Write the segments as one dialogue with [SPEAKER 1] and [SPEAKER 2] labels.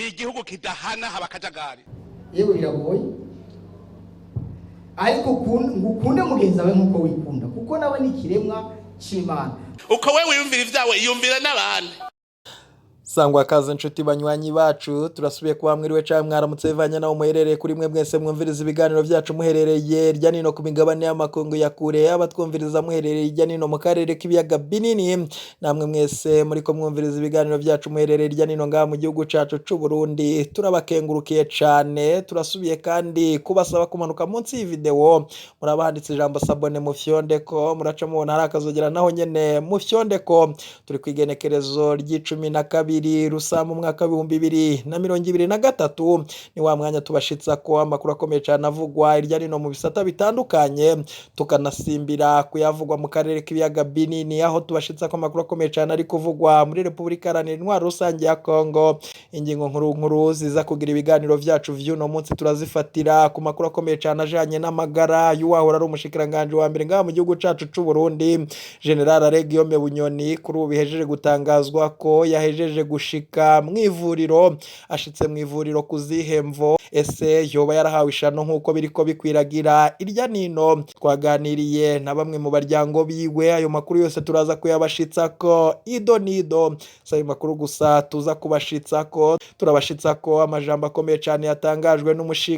[SPEAKER 1] Igihugu kidahana haba akajagari.
[SPEAKER 2] Yewe, biragoye, ariko ngo ukunde mugenzi wawe nk'uko wikunda, kuko nawe ni ikiremwa c'Imana.
[SPEAKER 1] Uko we wiyumvira ibyawe, yumvira n'abandi.
[SPEAKER 3] Sangwa kaze, inshuti banywanyi bacu, turasubiye kuba mwiriwe canke mwaramutse bivanye naho muherereye. Kuri mwe mwese mwumviriza ibiganiro vyacu muherereye irya nino ku migabane y'amakungu ya kure, abatwumviriza muherereye irya nino mu karere k'ibiyaga binini, namwe mwese muriko mwumviriza ibiganiro vyacu muherereye irya nino ngaha mu gihugu cacu c'u Burundi, turabakengurukiye cane. Turasubiye kandi kubasaba kumanuka munsi y'ivideo, muraba handitse ijambo "s'abonner", mufyondeko. Muraca mubona hari akazogera, naho nyene mufyondeko. Turi kw'igenekerezo ry'icumi na kabiri Rusama, umwaka w'2023. Ni wa mwanya tubashitsa ko amakuru akomeye cane avugwa irya nino mu bisata bitandukanye, tukanasimbira kuyavugwa mu karere k'ibiyaga binini, aho tubashitsa ko amakuru akomeye cane ari kuvugwa muri Repubulika Iharanira Intwaro Rusange ya Kongo. Ingingo nkuru nkuru ziza kugira ibiganiro vyacu vy'uno munsi turazifatira ku makuru akomeye cane ajanye n'amagara y'uwahora ari umushikiranganji wa mbere ngaha mu gihugu cacu c'u Burundi, General Alain Guillaume Bunyoni. Kuri ubu bihejeje gutangazwa ko yahejeje gushika mw'ivuriro. Ashitse mw'ivuriro ku zihe mvo? Ese yoba yarahawe ishano nk'uko biriko bikwiragira irya nino? Twaganiriye na bamwe mu baryango biwe, ayo makuru yose turaza kuyabashitsako ido nido. Si ayo makuru gusa tuza kubashitsako, turabashitsako amajambo akomeye cane yatangajwe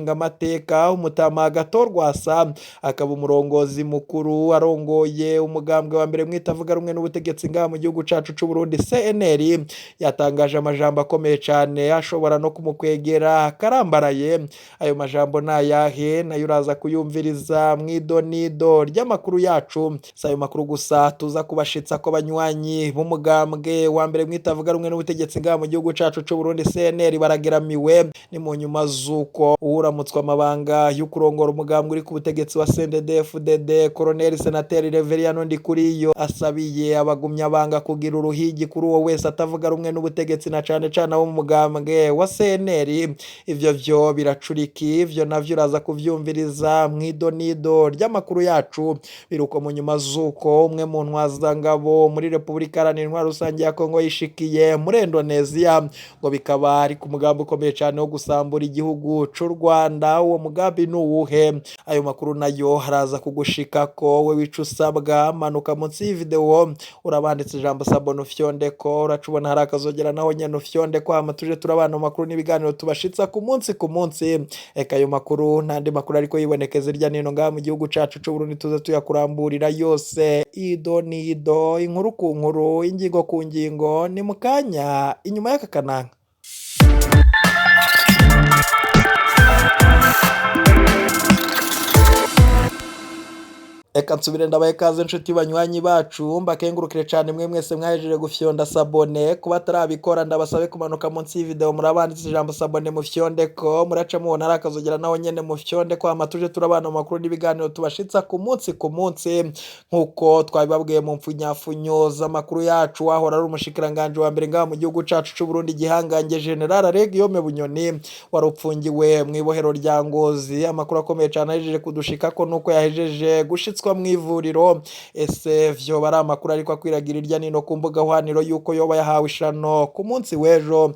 [SPEAKER 3] n'umushingamateka umutama Agathon, akaba umurongozi mukuru arongoye umugambwe wa mbere mwitavuga rumwe n'ubutegetsi ngaha mu gihugu cacu c'u Burundi, CNL. Yatangaje amajambo akomeye cane ashobora no kumukwegera akarambaraye. Ayo majambo nayahe? Nayo uraza kuyumviriza mw'idonido ry'amakuru yacu. Si ayo makuru gusa tuza kubashitsa ko banywanyi b'umugambwe wa mbere mwitavuga rumwe n'ubutegetsi ngaha mu gihugu cacu c'u Burundi, CNL, barageramiwe. Ni mu nyuma z'uko uwuramutswa amabanga yo kurongora umugambwe uri ku butegetsi wa CNDD-FDD, Colonel Senateri Reverien Ndikuriyo, asabiye abagumyabanga kugira uruhigi kuri uwo wese atavuga rumwe n'ubutegetsi, na cane cane abo mu mugambwe wa CNL. Ivyo vyo biracuriki, ivyo navyo uraza kuvyumviriza mw'idonido ry'amakuru yacu. Biruko mu nyuma z'uko umwe mu ntwazangabo muri Repubulika Iharanira Intwaro Rusange ya Kongo yishikiye muri Indonesia, ngo bikaba ari ku mugambi ukomeye cane wo gusambura igihugu c'u Rwanda. Uwo mugambi ni uwuhe? Ayo makuru nayo haraza kugushikako. We wica usabwa, manuka munsi y'ivideo, urabanditse ijambo "s'abonner", ufyondeko. Uraca ubona hari akazogera, naho nyene ufyondeko, hama tuje turabana mu makuru n'ibiganiro tubashitsa ku munsi ku munsi. Eka ayo makuru n'andi makuru ariko yibonekeza irya nino ngaha mu gihugu cacu c'u Burundi, tuze tuyakuramburira yose ido nido, inkuru ku nkuru, ingingo ku ngingo. Ni mu kanya inyuma y'aka kananga. Eka nsubire ndabaye kaze, nshuti banywanyi bacu, mbakengurukire cane mwe mwese mwahejeje gufyonda s'abonner. Kuba atarabikora, ndabasabe kumanuka munsi y'ivideo, murabanditse ijambo "s'abonner", mufyondeko. Muraca mubona ari akazogera, naho nyene mufyondeko, hama tuje turabana mu makuru n'ibiganiro tubashitsa ku munsi ku munsi. Nk'uko twabibabwiye mu mpfunyafunyo z'amakuru yacu, wahora ari umushikiranganji wa mbere ngaha mu gihugu cacu c'u Burundi, igihangange General Alain Guillaume Bunyoni, wari upfungiwe mw'ibohero rya Ngozi, amakuru akomeye cane ahejeje kudushikako nuko yahejeje gushitswa mw'ivuriro. Ese vyoba ari amakuru ariko akwiragira irya nino ku mbuga hwaniro yuko yoba yahawe ishano ku munsi w'ejo,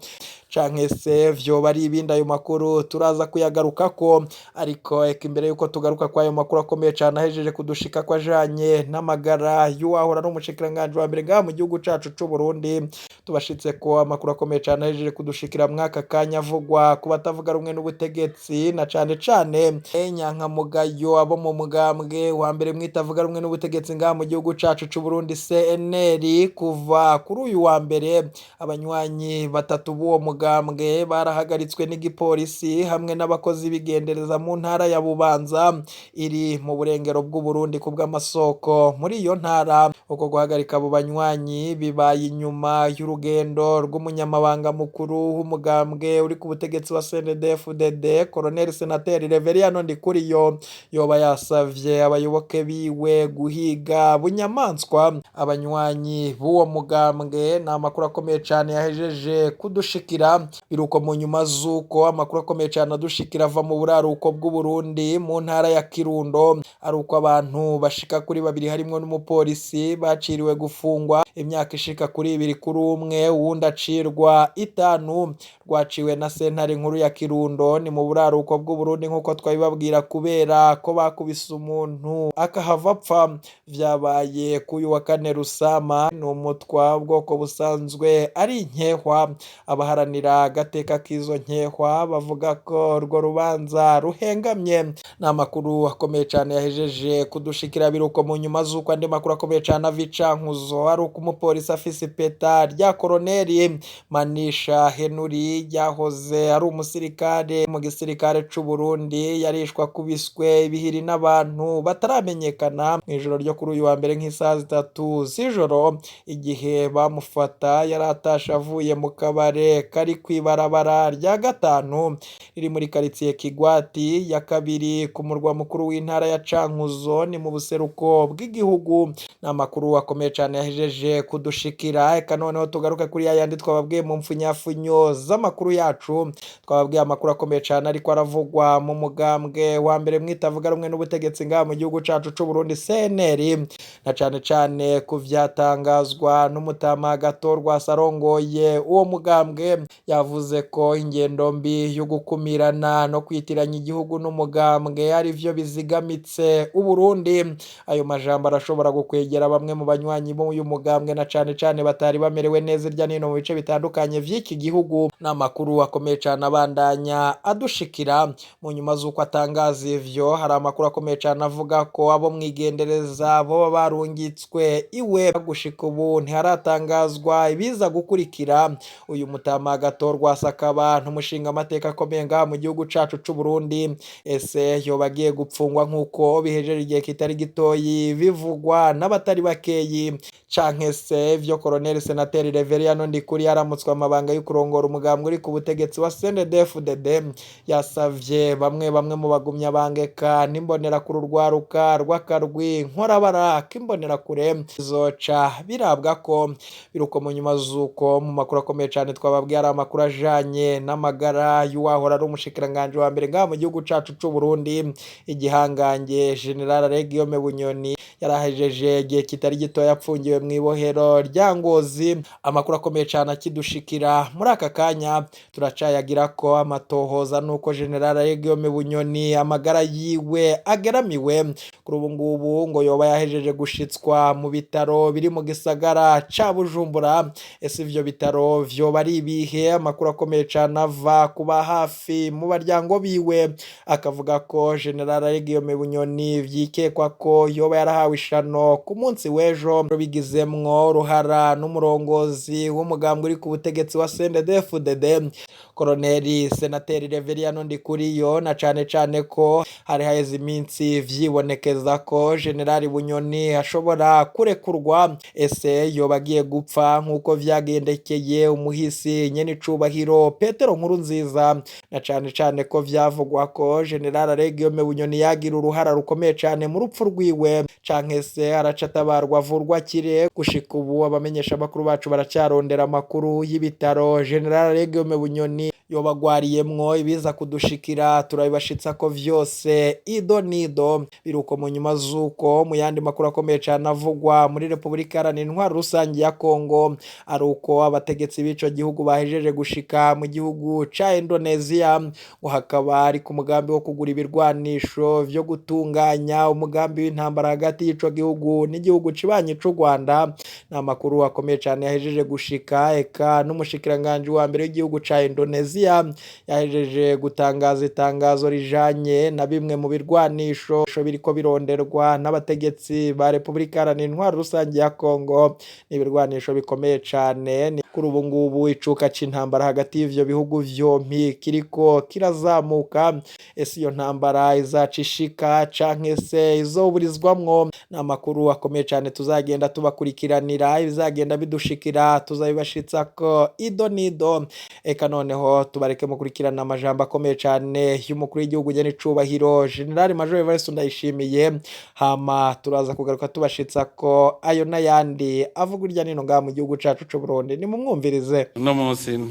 [SPEAKER 3] canke se vyoba ari ibindi? Ayo makuru turaza kuyagarukako, ariko eka imbere yuko tugaruka kw'ayo makuru akomeye cane ahejeje kudushika ko ajanye n'amagara y'uwahora ari umushikiranganji wa mbere ngaha mu gihugu cacu c'u Burundi, tubashitse ko amakuru akomeye cane ahejeje kudushikira mw'aka kanya avugwa ku batavuga rumwe n'ubutegetsi, na cane cane nyankamugayo abo mu mugambwe wa mbere mwitavuga rumwe n'ubutegetsi ngaha mu gihugu cacu c'u Burundi, CNL. Kuva kuri uyu wa mbere, abanywanyi batatu b'uwo mugambwe barahagaritswe n'igipolisi hamwe n'abakozi b'igendereza mu ntara ya Bubanza iri mu burengero bw'u Burundi. Ku bw'amasoko muri iyo ntara, uko guhagarika abo banywanyi bibaye inyuma y'urugendo rw'umunyamabanga mukuru w'umugambwe uri ku butegetsi wa CNDD-FDD, Colonel Senateri Reverien Ndikuriyo, yoba yasavye abayoboke biwe guhiga bunyamaswa abanywanyi b'uwo mugambwe. Ni amakuru akomeye cane yahejeje kudushikira. Biruko mu nyuma z'uko amakuru akomeye cane adushikira ava mu buraruko bw'u Burundi mu ntara ya Kirundo ari uko abantu bashika kuri babiri harimwo n'umupolisi baciriwe gufungwa. Imyaka ishika kuri 2 kuri umwe, uwundi acirwa 5. Rwaciwe na sentare nkuru ya Kirundo ni mu buraruko bw'Uburundi, nk'uko twabibabwira, kubera ko bakubise umuntu akahava apfa. Vyabaye k'uyu wa kane Rusama. Ni umutwa ubwoko busanzwe ari inkehwa. Abaharanira agateka k'izo nkehwa bavuga ko urwo rubanza ruhengamye. Ni amakuru akomeye cane yahejeje kudushikira. Biruko mu nyuma z'uko andi makuru akomeye cane ava icankuzo ari uko umupolisi afise ipeta rya koroneri Manisha Henuri yahoze ari umusirikare mu gisirikare c'u Burundi yarishwe akubiswe ibihiri n'abantu bataramenyekana mw'ijoro ryo kuri uyu wa mbere nk'isaha 3 z'ijoro. Igihe bamufata yari atashe avuye mu kabare kari kw'ibarabara rya 5 riri muri karitsiye Kigwati ya 2 ku murwa mukuru w'intara ya Cankuzo ni mu buseruko bw'igihugu. Ni amakuru akomeye cane yahejeje kudushikira. Eka noneho tugaruke kuri yayandi twababwiye mu mfunyafunyo z'amakuru yacu. Twababwiye amakuru akomeye cane ariko aravugwa mu mugambwe wa mbere mwitavuga rumwe n'ubutegetsi ngaha mu gihugu cacu c'u Burundi CNL, na cane cane ku vyatangazwa n'umutama Gatorwa arongoye uwo mugambwe. Yavuze ko ingendo mbi yo gukumirana no kwitiranya igihugu n'umugambwe ari vyo bizigamitse Uburundi. Ayo majambo arashobora gukwegera bamwe mu banywanyi b'uyu mugambwe, na cane cane batari bamerewe neza irya nino mu bice bitandukanye vy'iki gihugu. Ni amakuru akomeye cane abandanya adushikira mu nyuma z'uko atangaza ivyo. Hari amakuru akomeye cane avuga ko abo mwigendereza boba barungitswe iwe. Gushika ubu ntiharatangazwa ibiza gukurikira. Uyu mutama Gatorwa akaba n'umushinga amateka akomeye ngaha mu gihugu cacu c'u Burundi. Ese yoba agiye gupfungwa nk'uko bihejeje igihe kitari gitoyi bivugwa n'abatari bakeyi, canke se vyo Colonel Senateri Reveriyano Ndikuri yaramutswe amabanga yo kurongora umugambwe uri ku butegetsi wa CNDD-FDD yasavye bamwe bamwe mu bagumya bangeka n'imbonerakure urwaruka rw'akarwi nkorabara k'imbonerakure zoca birabwa ko biruko mu nyuma z'uko mu makuru akomeye cane twababwiye ari amakuru ajanye n'amagara y'uwahora ari umushikiranganji wa mbere ngaha mu gihugu cacu c'u Burundi, igihangange General Guillaume Bunyoni yarahejeje igihe kitari gitoya apfungiwe mw'ibohero rya Ngozi. Amakuru akomeye cane akidushikira muri aka kanya turacayagira ko amatohoza nuko General Guillaume Bunyoni amagara yiwe ageramiwe. Kuri ubu ngubu ngo yoba yahejeje gushitswa mu bitaro biri mu gisagara ca Bujumbura. Ese ivyo bitaro vyoba ari ibihe? Amakuru akomeye cane ava kuba hafi mu baryango biwe akavuga ko General Guillaume Bunyoni vyikekwa ko yoba yarahawe ishano ku munsi w'ejo bigizemwo uruhara n'umurongozi w'umugambwe uri ku butegetsi wa CNDD-FDD Colonel Senateri Reveriyano Ndikuriyo, na cane cane ko hari haheze iminsi vyibonekeza ko General Bunyoni ashobora kurekurwa. Ese yoba agiye gupfa nk'uko vyagendekeye umuhisi nyenicubahiro Petero Nkurunziza, na cane cane ko vyavugwa ko General Guillaume Bunyoni yagira uruhara rukomeye cane mu rupfu rwiwe, canke se araca atabarwa avurwa akire? Gushika ubu abamenyesha amakuru bacu baracarondera amakuru y'ibitaro General Guillaume Bunyoni yobagwariyemwo. Ibiza kudushikira turabibashitsa ko vyose ido nido. Biruko mu nyuma z'uko mu yandi makuru akomeye cane avugwa muri Repubulika Iharanira Intwaro Rusangi ya Kongo ari uko abategetsi b'ico gihugu bahejeje gushika mu gihugu ca Indonesia, ngo hakaba ari ku mugambi wo kugura ibirwanisho vyo gutunganya umugambi w'intambara hagati y'ico gihugu n'igihugu cibanyi c'u Rwanda. Ni amakuru akomeye cane yahejeje gushika. Eka n'umushikiranganji wa mbere w'igihugu ca Indonesia yahejeje gutangaza itangazo rijanye na bimwe mu birwanisho biriko bironderwa n'abategetsi ba Repubulika Iharanira Intwaro Rusangi ya Kongo. Ni ibirwanisho bikomeye cane. Kuri ubu ngubu icuka c'intambara hagati y'ivyo bihugu vyompi kiriko kirazamuka. Ese iyo ntambara izaca ishika canke se izoburizwamwo? Ni amakuru akomeye cane tuzagenda tubakurikiranira, ibizagenda bidushikira tuzabibashitsa ko ido nido. Eka noneho tubareke mukurikirana amajambo akomeye cane y'umukuru w'igihugu nyenicubahiro General Major Evariste Ndayishimiye, hama turaza kugaruka tubashitsa ko ayo n'ayandi avuga irya nino ngaha mu gihugu cacu c'u Burundi. Nimumwumvirize.
[SPEAKER 1] Uno munsi ni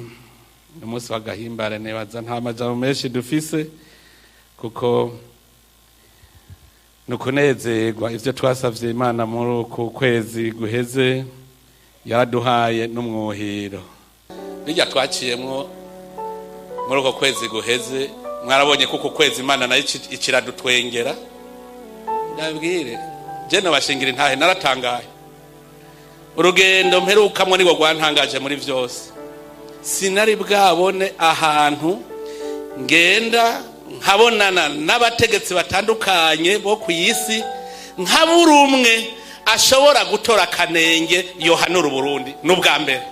[SPEAKER 1] umunsi w'agahimbare, nibaza nta majambo menshi dufise kuko ni ukunezerwa ivyo twasavye Imana muri uku kwezi guheze Yaraduhaye n'umwuhiro. Bijya twaciyemwo muri uko kwezi guheze, mwarabonye ko uku kwezi Imana nayo ikiradutwengera. Ndabwire je nabashingira intahe, naratangaye. Urugendo mperukamwo nirwo rwantangaje muri vyose. Sinari bwabone ahantu ngenda nkabonana n'abategetsi batandukanye bo ku isi, nkabura umwe ashobora gutora akanenge yohanura Uburundi. N'ubwa mbere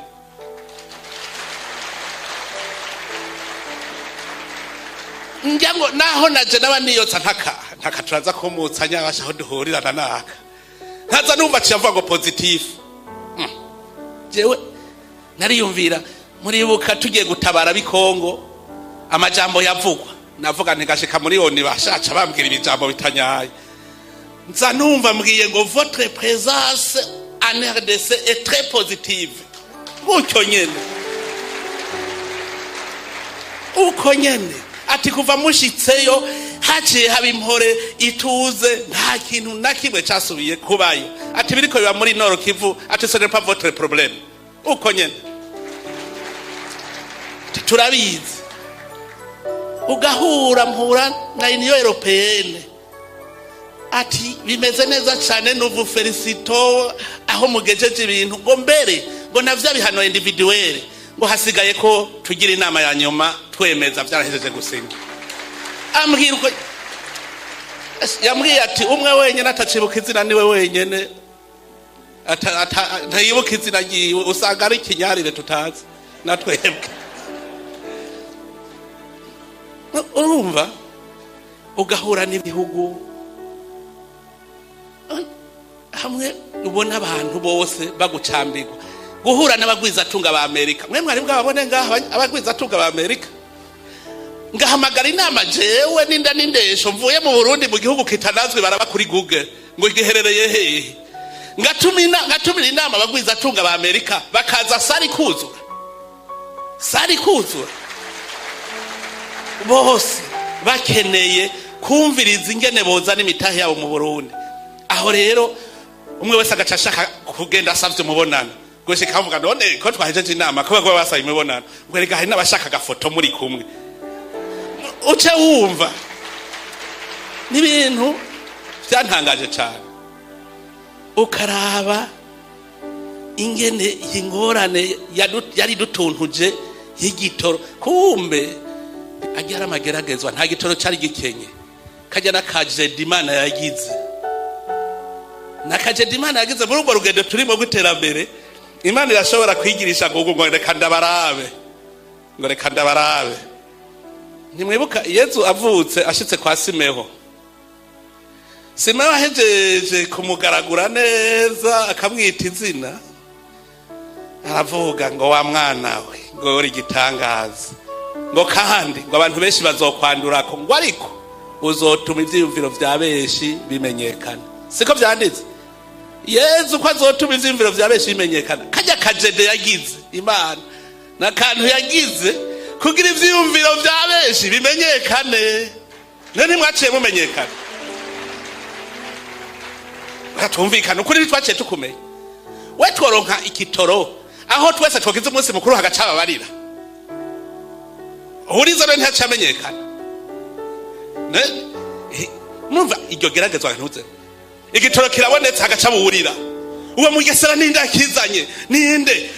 [SPEAKER 1] njya ngo naho naje naba niyotsa ntaka ntaka, turaza kumutsa nyabasha aho duhurirana naka, nkaza numva aciye avuga ngo positif. Jewe nariyumvira, muribuka tugiye gutabara bikongo, amajambo yavugwa, navuga ntigashika muri oni bashaca bambwira ibijambo bitanyaye. Nza numva mbwiye ngo "Votre présence en RDC est très positive." Gutyo nyene, uko nyene, ati kuva mushitseyo haciye haba impore, ituze, nta kintu na kimwe casubiye kubayo. Ati biriko biba muri Nord Kivu, ati ce n'est pas votre problème. Uko nyene. Ati turabizi. Ugahura mpura na Union Européenne, ati bimeze neza cyane, nous vous félicitons aho mugejeje ibintu, ngo mbere ngo navyo bihano individuel, ngo hasigaye ko tugira inama ya nyuma twemeza, vyarahejeje gusinya. Ambwira uko yambwiye, ati umwe wenyene atacibuka izina, niwe wenyene ntayibuka izina ryiwe, usanga ari ikinyarire tutazi na twebwe. Urumva ugahura n'ibihugu hamwe ubona abantu bose bagucambirwa. Guhura n'abagwizatunga ba Amerika, mwe mwari bwababone ngaha abagwizatunga ba Amerika? Ngahamagara inama jewe n'inda n'indesho mvuye mu Burundi, mu gihugu kitanazwi, baraba kuri Google ngo giherereye hehe. Ngatumira inama abagwizatunga ba Amerika bakaza, salle kuzura, salle kuzura, bose bakeneye kumviriza ingene bozana imitahe yabo mu Burundi. Aho rero umwe wese agaca ashaka kugenda asavye umubonano. Gushika avuga none ko twahejeje inama, ko bakuba basaba imibonano, ngo erega hari n'abashaka agafoto muri kumwe. Uce wumva n'ibintu byantangaje cyane. Ukaraba ingene ingorane yari dutuntuje y'igitoro, kumbe agira ari amageragezwa. Nta gitoro cyari gikenye. Kajya n'akajedi Imana yagize, nakajedi Imana yagize muri urwo rugendo turimo rw'iterambere. Imana irashobora kwigirisha ngo reka ndabarabe, ngo reka ndabarabe. Ntimwibuka Yezu avutse, ashitse kwa Simeho, Simeho ahejeje kumugaragura neza akamwita izina, aravuga ngo wa mwana we, ngo uri igitangaza, ngo kandi ngo abantu benshi bazokwandurako, ngo ariko uzotuma ivyiyumviro vya benshi bimenyekana. Siko vyanditse? Yezu ko azotuma ivyiyumviro vya benshi bimenyekana. Kajya kajede yagize Imana nakantu yagize kugira ivyiyumviro vya benshi bimenyekane. None ntimwaciye mumenyekana? Tumvikana ukuri, ntitwaciye tukumenya? We tworonka ikitoro aho twese twogize umunsi mukuru, hagaca ababarira uhuriza, rero ntihacamenyekana. Murumva iryo geragezwa? Ntuze igitoro kirabonetse, hagaca buwurira uwo mugesera, ninde akizanye, ninde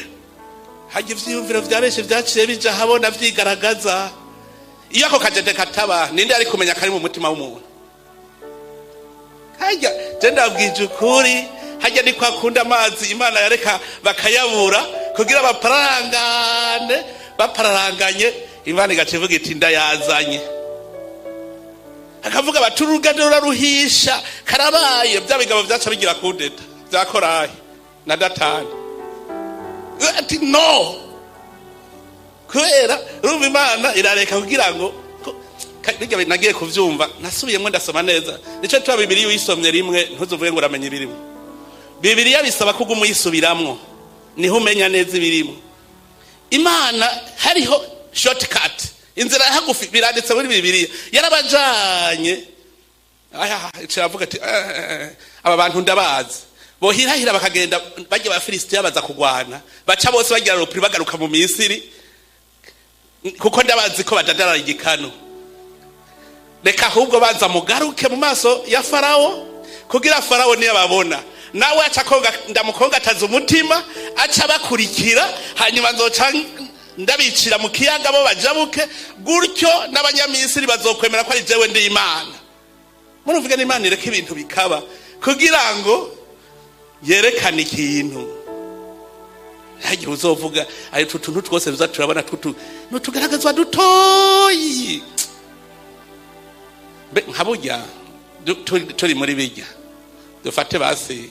[SPEAKER 1] hajya? Ivyiyumviro vya benshi vyaciye bija habona, vyigaragaza. Iyo ako kajede kataba, ninde ari kumenya kari mu mutima w'umuntu? Hajya je ndabwije ukuri, hajya ni kwa kundi amazi Imana yareka bakayabura kugira bapararangane. Bapararanganye, Imana igaca ivuga iti ndayazanye. Akavuga bati urugendo ruraruhisha, karabaye. Bya bigabo vyaca bigira kudeta vya Korahi na Datani, ati no kubera urumva Imana irareka kugira ngo bijya. Nagiye kuvyumva, nasubiyemwo ndasoma neza. Nico tuba Bibiliya uyisomye rimwe ntuzuvuge ngo uramenya ibirimo. Bibiliya bisaba ko uguma uyisubiramwo, niho umenya neza ibirimo. Imana hariho shortcut, inzira ya hagufi, biranditse muri Bibiliya. Yarabajanye, aya iravuga ati aba bantu ndabazi. Bohirahira bakagenda bajya Abafilisitiya baza kugwana, baca bose bagira repli, bagaruka mu Misiri, kuko ndabazi ko badadarara igikanu. Reka ahubwo banza mugaruke mu maso ya Farawo, kugira Farawo niyababona nawe aca konga, ndamukongataza umutima, aca bakurikira, hanyuma nzoca ndabicira mu kiyaga bo bajabuke. Gutyo n'Abanyamisiri bazokwemera ko ari jewe ndi Imana. Murumvuga n'Imana ireka ibintu bikaba kugira ngo yerekane ikintu. Ntihagire uzovuga ayo utu tuntu twose tuza turabona tutu nutugaragazwa dutoyi. Mbe nka burya turi muri bijya, dufate basi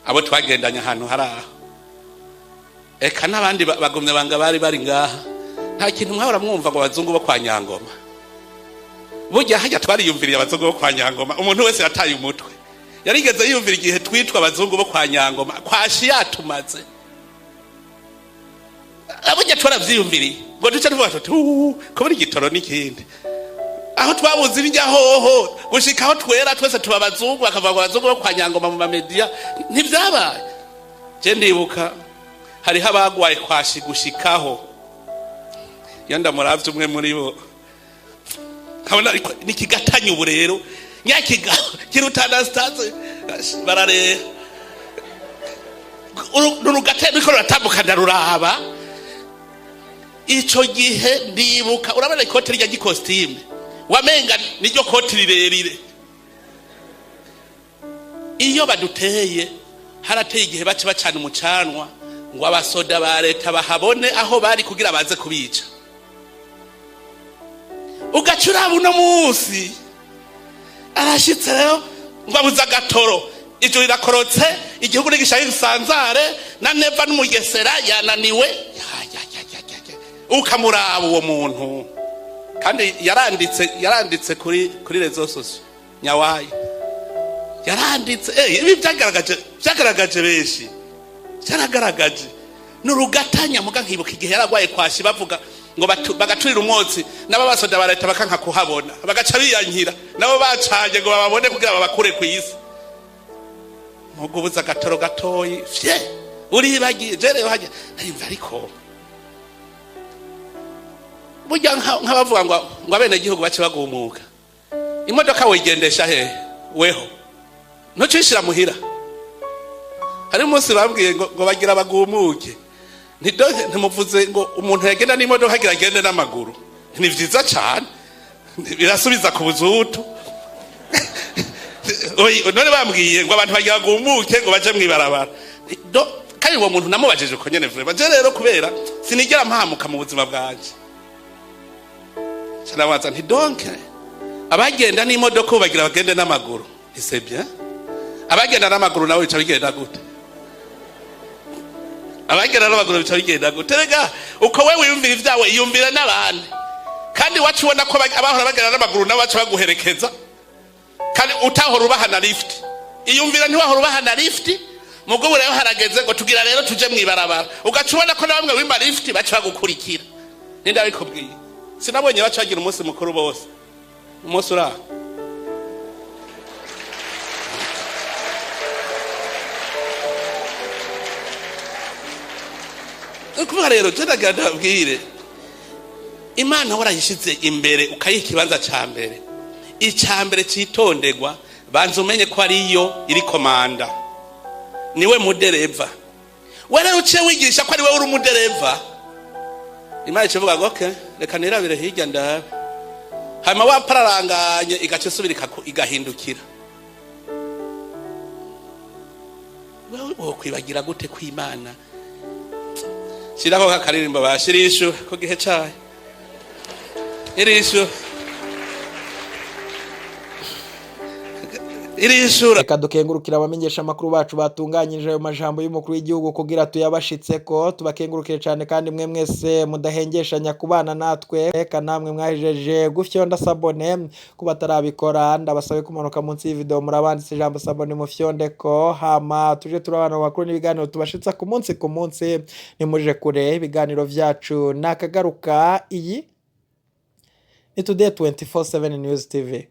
[SPEAKER 1] abo twagendanye ahantu hari aho, eka n'abandi bagumye banga bari bari ngaha, nta kintu mwahora mwumva ngo abazungu bo kwa Nyangoma? Burya hajya twariyumviriye abazungu bo kwa Nyangoma. Umuntu wese yataye umutwe yarigeze yiyumvira igihe twitwa abazungu bo kwa Nyangoma, kwashi yatumaze. Burya twaravyiyumviriye ngo duce tuvuga tuti: "Uuu, kubura igitoro n'ikindi, aho twabuze ibijya hoho gushika aho twera twese tuba abazungu, bakavuga ngo abazungu bo kwa Nyangoma mu mamediya." Ntibyabaye. Je ndibuka hariho abagwaye kwashi gushikaho iyo ndamuravye umwe muri bo nkabona ariko nikigatanya. Ubu rero nyakiga kiruta Anastase barareha rurugate ruriko ruratambuka, ndaruraba ico gihe. Ndibuka, urabona ikoti rya gikositime, wamenga niryo koti rirerire. Iyo baduteye, harateye igihe baca bacana umucanwa ngo abasoda ba leta bahabone aho bari kugira baze kubica. Ugaca uraba uno munsi arashitse rero ngo abuze agatoro, ijuru rirakorotse, igihugu nigishaka gisanzare na Neva n'Umugesera yananiwe. Ya, ya, ya, ya, ya, ya. Ukamuraba uwo muntu, kandi yaranditse kuri réseaux sociaux nyawayi yaranditse. Ibi byagaragaje benshi, byaragaragaje nurugatanya. Muga nkibuka igihe yaragwaye kwashi, bavuga ngo bagaturira umwotsi, nabo basoda ba leta bakanka kuhabona, bagaca biyankira nabo bacanye ngo bababone kugira babakure ku isi. Mugubuza agatoro gatoyi fye uribagiye. Je rero hajya narimva, ariko burya nk'abavuga ngo abenegihugu bace bagumuka, imodoka wigendesha hehe? Weho ntucishira muhira. Hari umunsi bambwiye ngo bagira bagumuke. Ntimuvuze ngo umuntu yagenda n'imodoka agira agende n'amaguru? Ni vyiza cane, birasubiza ku buzutu. Oyi, none bambwiye ngo abantu bagira bagumuke ngo baje mw'ibarabara. Kandi uwo muntu namubajije uko nyene vraiment. Je rero kubera sinigera mpahamuka mu buzima bwanje, canabaza nti: "Donc abagenda n'imodoka ubu bagira bagende n'amaguru, c'est bien. Abagenda n'amaguru nawe bica bigenda gute? Abagenda n'amaguru bica bigenda gute?" Rega uko we wiyumvira ivyawe, iyumvira n'abandi. Kandi wacu ubona ko abahora bagenda n'amaguru nabo baca baguherekeza, kandi utahora ubaha na lift. Iyumvira, ntiwahora ubaha na lift, mugabo rero harageze ngo tugira rero tuje mw'ibarabara, ugaca ubona ko na bamwe bimba lift baca bagukurikira. Ninde abikubwiye? Sinabonye baca bagira umunsi mukuru bose umunsi uraha. Ni ukuvuga rero, je ndagira ndababwire: Imana warayishize imbere, ukayiha ikibanza ca mbere, icya mbere citonderwa, banza umenye ko ariyo iri komanda, niwe mudereva. We rero uciye wigisha ko ari wowe uri umudereva, Imana ikivuga ngo: "Okay, reka nirabire hirya ndabe." Hanyuma wapararanganye, igaca isubira igahindukira. Wewe wokwibagira gute kw'Imana? Shirako kakaririmbo bashirishu ku gihe cayo, irishura, irishura.
[SPEAKER 3] Reka dukengurukire abamenyesha amakuru bacu batunganyije ayo majambo y'umukuru w'igihugu kugira tuyabashitse ko tubakengurukire cyane. Kandi mwe mwese mudahengeshanya kubana natwe, reka namwe mwahejeje gufyonda s'abonner, ku batarabikora ndabasabe kumanuka munsi y'ivideo, murabanditse ijambo s'abonner, mufyonde ko, hama tuje turabana mu makuru n'ibiganiro tubashitsa ku munsi ku munsi. Nimuje kure, ibiganiro vyacu nakagaruka. Iyi ni Today 24/7 News TV.